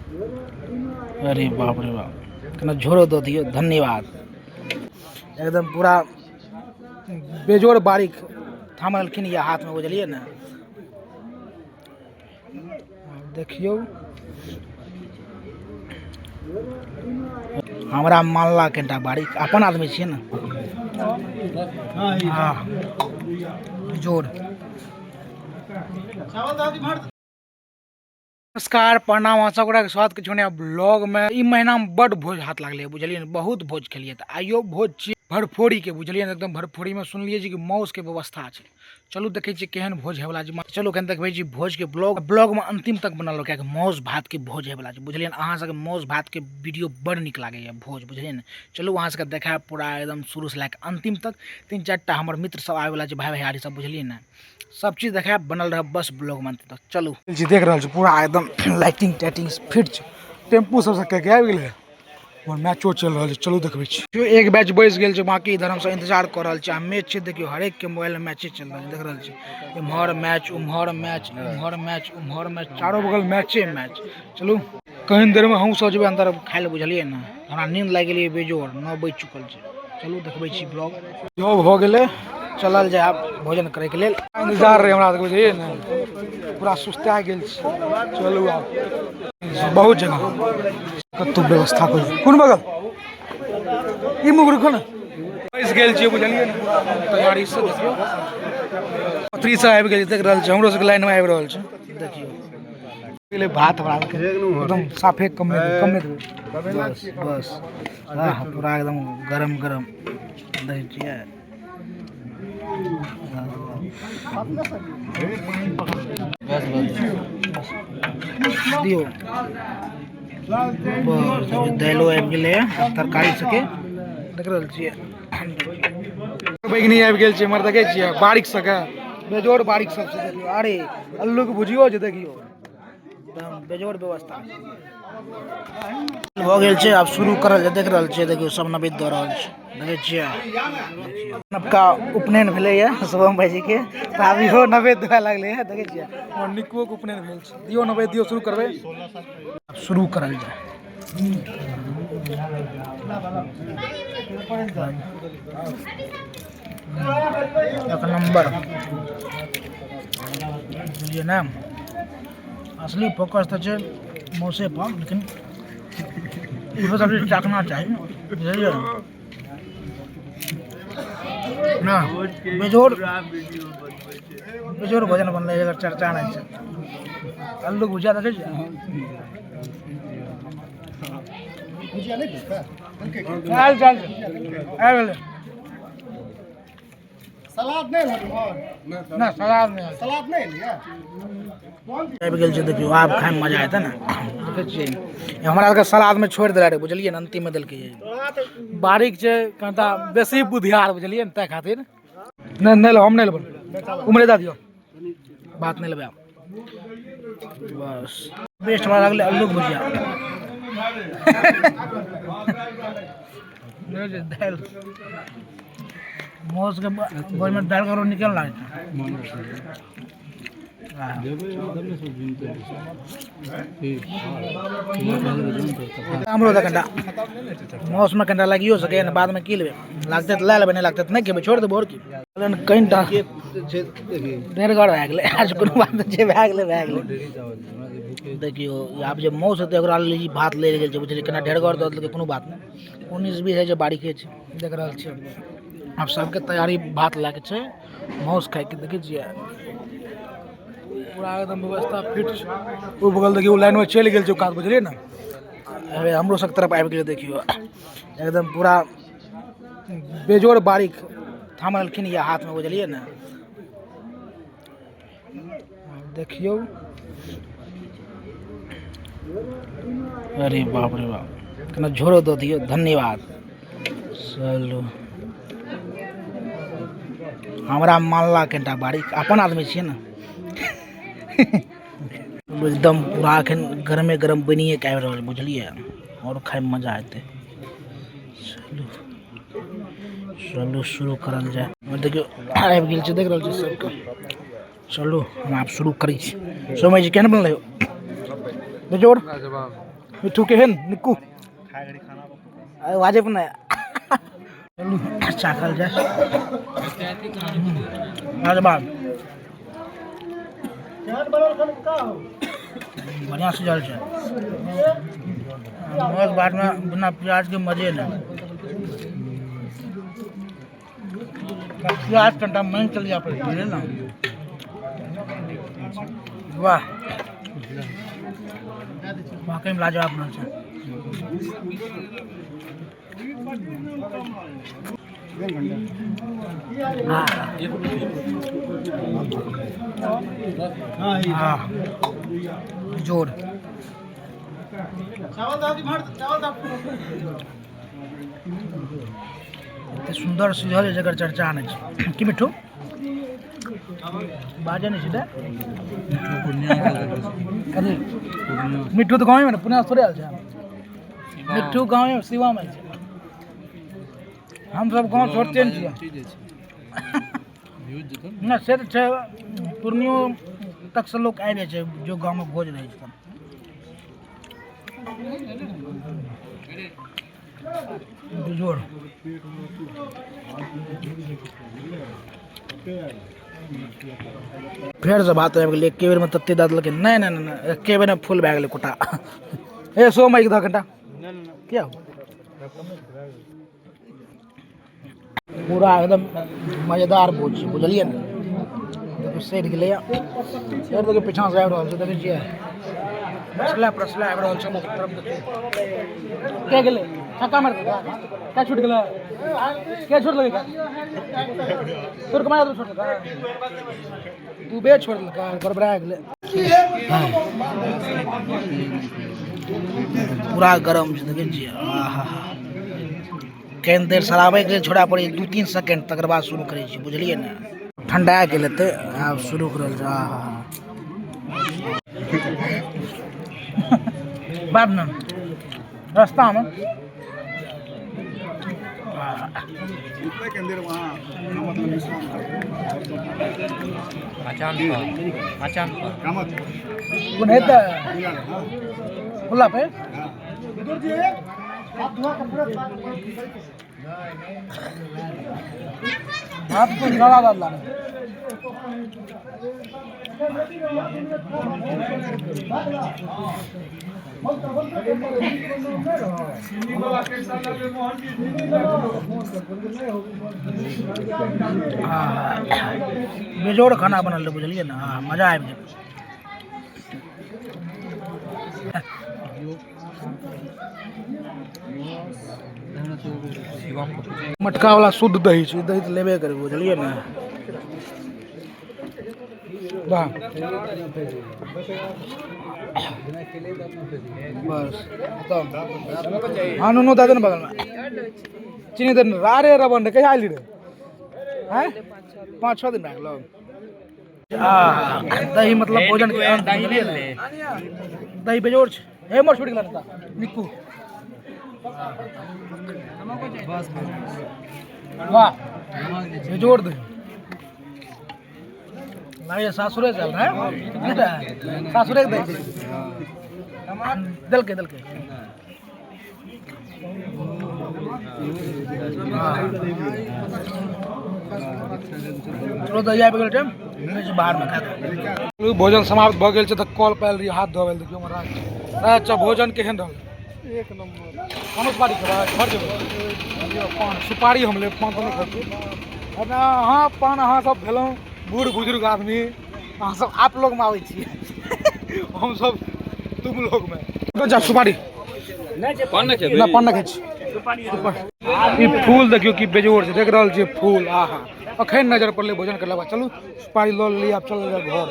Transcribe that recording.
अरे बाप रे बाप, कना झोरो दऽ दियौ, धन्यवाद। एकदम पूरा बेजोड़ बारीक थामलखिन यऽ हाथमे, बुझलियै ने। देखियौ, हमरा मानला कनिटा बारीक, अपन आदमी छियै ने। हाँ, जोर। नमस्कार, प्रणाम, अहाँ सब गोटाके स्वागत करै छी नया ब्लॉगमे। ई महीनामे बड्ड भोज हाथ लागलै, बुझलियै ने, बहुत भोज खेलियै। तऽ आइयो भोज छियै भरफोरीके, बुझलियै ने। एकदम भरफोरीमे सुनलियै जे कि माउसके व्यवस्था छै। चलू देखै छियै केहन भोज होयवला छै। चलू एखन देखबै छी भोजके ब्लॉग। ब्लॉगमे अंतिम तक बनल रहू, कियाकि माउस भातके भोज होयवला छै, बुझलियै ने। अहाँ सबके माउस भातके वीडियो बड़ नीक लागैए भोज, बुझलियै ने। चलू अहाँ सबके देखायब पूरा एकदम शुरूसँ लए कऽ अंतिम तक। 3-4 टा हमर मित्र सब आबैवला छै, भाय भैयारी सब, बुझलियै ने। सब चीज देखायब, बनल रहब बस ब्लॉग में अंत तक। चलू जी, देख रहल छी पूरा एकदम लाइटिंग टाइटिंग फिट छै। टेम्पू सब से के आबि गेलै और मैचो चलि रहल छै। चलू देखबै छी। जो एक बैच बैस गेल छै, बाकी इधर हमसब इंतजार कऽ रहल छी। आ मैच छै, देखियौ हरेक के मोबाइल में मैचे चलि रहल छै, देख रहल छी। इम्हर मैच, उम्हर मैच, इम्हर मैच, उम्हर मैच, चारो बगल मैचे मैच। चलू कहीं देर में हमहूँ सब जेबै अंदर खाय लए, बुझलियै ने। हमरा नींद लागि गेलियै बेजोड़, 9 बजि चुकल छै। चलू देखबै छी ब्लॉग। जो भऽ गेलै, चलल जाय आब भोजन करैके लेल। इंतजार रहै हमरा सबके, बुझलियै ने, पूरा सुस्ता गेल छी। चलू आब बहुत जगह कतहु व्यवस्था करू। कोन बगल ई मुँह रुको ने, बैस गेल छियै, बुझलियै ने, तैयारी से। देखियौ पत्री सब आबि गेल, देख रहल छी। हमरो सबके लाइनमे आबि रहल छै। देखियौ गेलै भात हमरा सबके एकदम साफे कमे कमे देबै, बस बस। हाँ, पूरा एकदम गरम गरम दै छियै। दियौ बस, दालिओ आबि गेलै, तरकारी सबके देख रहल छियै। बैगनी आबि गेल छै इम्हर, देखै छियै बारिक सबके, बेजोड़ बारिक सब छै। देखियौ, अरे अल्लूके भुजियो छै, देखियौ एकदम बेजोड़ व्यवस्था भऽ गेल छै। आब शुरू करल जाय, देख रहल छियै। देखियौ सब नवेद दऽ रहल छै, देखै छियै। नवका उपनयन भेलैए शुभम भाईजी के, तऽ आब इहो नवेद देबऽ लगलै है, देखै छियै। और निकुओके उपनयन भेल छै। दियौ नवेद दियौ, शुरू करबै, आब शुरू करल जाय। एक नंबर, बुझलियै ने। असली फोकस तऽ छै मौसे पर, लेकिन इहो सब चीज चाखना चाही, बुझलियै ना। बेजोड़ बेजोड़ भोजन बनलै, एकर चर्चा नहि छै। आलू भुजिया देखै छियै। चल चल, आबि गेलै। सलाद नहि रहल ना, सलाद नहि। सलाद नहि लिअ। आबि गेल छै, देखियौ आब खायमे मजा एतै ने। देखै छियै, हमरा आरके सलादमे छोड़ि देले रहै, बुझलियै ने। अन्तिममे देलकै। बारीक छै कनिटा बेसी बुधियार, बुझलियै ने, ताहि खातिर नहि नहि लेब हम, नहि लेबै। उम्हरे दए दियौ, बात नहि लेबै आब बस। बेस्ट हमरा लागलै आलूके भुजिया, दालि मासुके भोजमे दालि ककरो निकल लागै छै। हमरो तऽ कनिटा मासुमे कनिटा लागियो सकैए ने, बादमे की लेबै। लागतै तऽ लए लेबै, नहि लागतै तऽ नहि खेबै, छोड़ि देबै। आओर की, कनिटा ढेरगर भए गेलै। आज कोनो बात नहि छै, भए गेलै, भए गेलै। देखियौ आब जे मासु हेतै ओकरा लेल ई भात लेल गेल छै, बुझलियै। केना ढेरगर दऽ देलकै, कोनो बात नहि, 19-20 होइ छै, बारीके छै। देख रहल छियै, आब सबके तैयारी भात लए के छै मासु खाइके। देखै छियै पूरा एकदम व्यवस्था फिट छै। ओ बगल देखियौ, लाइनमे चलि गेल छै ओ कात, बुझलियै ने। अरे हमरो सबके तरफ आबि गेलै। देखियौ एकदम पूरा बेजोड़ बारीक थामलखिन यऽ हाथमे, बुझलियै ने। देखियौ, अरे बाप रे बाप, कना झोरो दऽ दियौ, धन्यवाद। चलू, हमरा मानला कनिटा बारीक, अपन आदमी छियै ने। एकदम पूरा एखन गरमे गरम बनिए के आबि रहल, बुझलियै, आओर खाइमे मजा एतै। चलू चलू, शुरू करल जाय। देखियौ आबि गेल छै, देख रहल छी सबके। चलू हम आब शुरू करै छी। समय जी केहन बनलै? बेजोड़। मिठू केहन निक्कू वाजिब नहि। चलू चाखल जाय। लाजवाब, बढ़िआँ सिझल छै। माछ भातमे बिना प्याजके मजे नहि। प्याज कनिटा मानि चलिए पड़ै, बुझलियै ने? वाह, वाकईमे लाजवाब बनल छै। हाँ, जोर। एते सुन्दर सिझल है जकर चर्चा नहि छै। की मिठू, बाजै नहि छै? कथी मिठू तऽ गाँवेमे ने, पुणे थोड़े आयल छै मिठू। गाँवे शिवामे छै। हमसब गाँव छोड़ते नहि छियै ने। से तऽ छै, पूर्णियो तकसँ लोक आबि जाइ छै जो गाँवमे भोज रहै छै तब। बेजोड़। फेरसँ भात आबि गेलै। एके बेरमे तते दऽ देलकै। नहि नहि नहि, एके बेरमे फुल भए गेलै कोटा। ए सो माइक दऽ कनिटा। किया पूरा एकदम मजेदार भोज छै, बुझलियै ने? देखियौ, सड़ि गेलैए फेर। देखियौ, पीछाँसँ आबि रहल छै। देखै छियै, प्रसला प्रसला आबि रहल छै हमर तरफ। देखियौ, के गेलै? छक्का मारि देलकै। क्या छूट गेलै? के छोड़ देलकै? छोड़ के मारि, छोड़ देलकै। दूबे छोड़ देलकै, गड़बड़ा गेलै। पूरा गरम छै, देखै छियै? आहा, केहन देर सराबैके लेल छोड़ा पड़ै, 2-3 सेकेंड, तकर बाद शुरू करै छी, बुझलियै ने? ठंडा गेल हेतै, आब शुरू करल छै। आहा, बादमे रास्तामे। कोन हेतै खुला पे? भात तो गला डालला। बेजोड़ खाना बनल रहै, बुझलियै ने? हाँ, मजा आबि गेल। मटका वाला शुद्ध दही छै। दही तऽ लेबे करबै, बुझलियै ने? वाह, बस खतम। हाँ, नुनू दे दे ने बगलमे चीनी दे ने। अरे रबन रे, कहिया आइली रे? हैं, 5-6 दिन भए गेलो। दही मतलब भोजन के अंत, बुझलियै ने? दही बेजोड़ छै। हे, मोर छूट गेल निक्कू। वाह, बेजोड़ दही लागैए। सासुरे चल रहा है, सासुरे के दही छै। देलकै देलकै। चलो, दही आबि गेल छै बाहरमे खा कऽ। भोजन समाप्त भऽ गेल छै तऽ कल पायल रही हाथ धोबै। देखियौ हमर राज। अच्छा, भोजन केहन रहल? एक नंबर। पानो सुपारी खेबै? घर जेबै, पान सुपारी हम लेब, पान तऽ नहि खाइ छी। अहाँ पान, अहाँ सब भेलहुँ बूढ़ बुजुर्ग आदमी, अहाँ सब आप लोगमे आबै छी, हम सब तुम लोगमे। जा, सुपारी ना, पान नहि खाइ छी। ई फूल देखियौ कि बेजोड़ छै। देख रहल छियै फूल? आहा, अखन नजर पड़लै भोजन करला बाद। चलू, सुपारी लऽ लेलियै, आब चलल जाय घर।